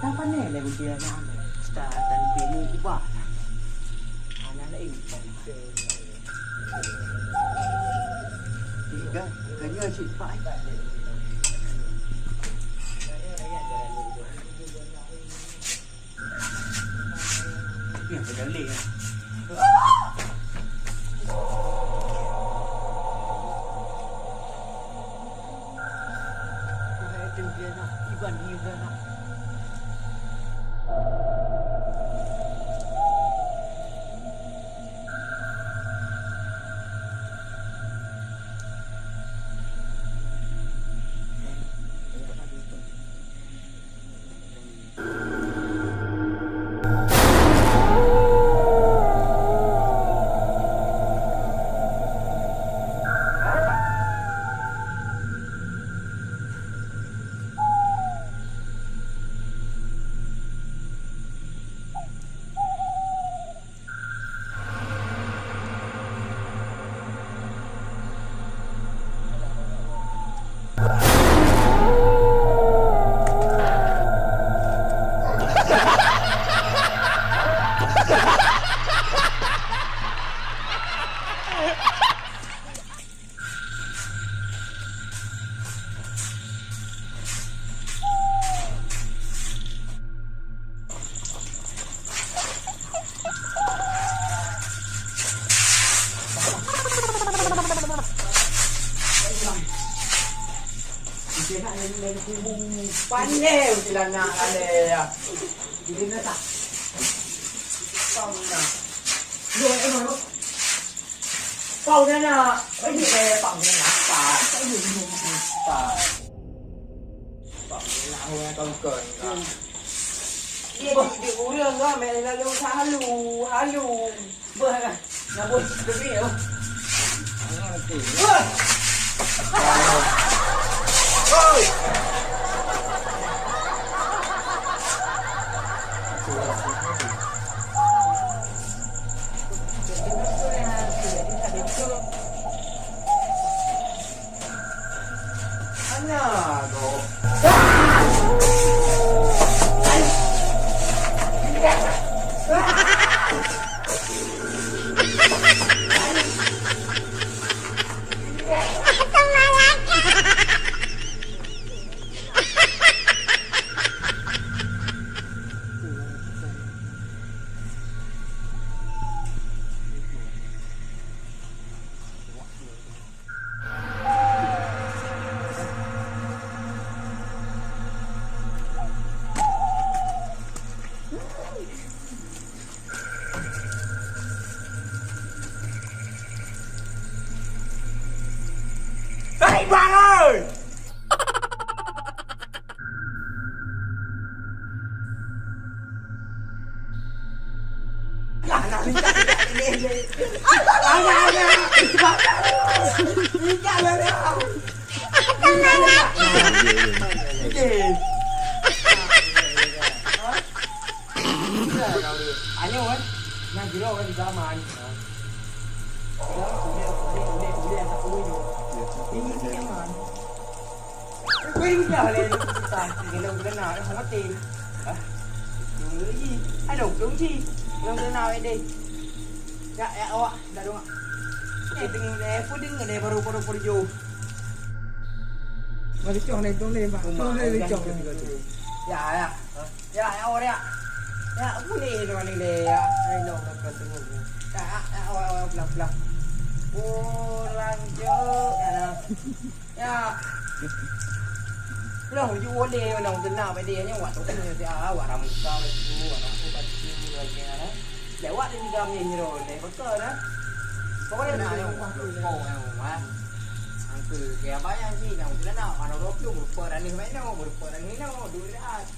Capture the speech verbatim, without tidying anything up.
Kenapa ni lagu dia ni? Ustaz dan bini ubah. Anak lain. Tiga, kanya si Pak. Yang kena leh. Pandai celana ada ya. Ini tak. Kau nak. Dua, eh, mana? Pau dah nak. Ini, eh, pau dah nak. Tak. Tak, ini, tak. Pau dah nak, orang kau kena. Dia di, di orang lah, main lalu halu, halu. Bah, nak buat seperti ni, oh. Wah. Oi. Anak kau. Ayo, eh. Nah, gila orang di zaman. Ini zaman. Kau ini dah leh kita. Gila, gila nak, eh, mati. Ah. Dong lagi. Aduh, dong ji. Gila, gila nak, eh, deh. Ya, ya, awak dah dong. Eh, tengok deh, puding deh, baru, baru, baru jauh. Mari cok ni, dong leh, bang. Dong leh, cok ni. Ya, ya. Ya, ya, awak ya. Ya, aku ni, dong ni leh, ya. Ayo, dong, dong, dong. Ya, ya, ya, awak, awak, pulang, pulang. Pulang, cok. Ya, dah. Ya. Lah, uju boleh, lah, uju nak, boleh, ni, awak tu kan, dia, awak ramu kau, itu, awak ramu kau, itu, lagi, ya, dah. Lewat ni kami ni, dah, ni, betul, dah. Pokoknya, dah, ni, awak tu, kau, ya, awak. Angka, dia bayar ni, dah, uju nak, mana orang tu, berapa ni, mana, berapa ni, dah, dua belas.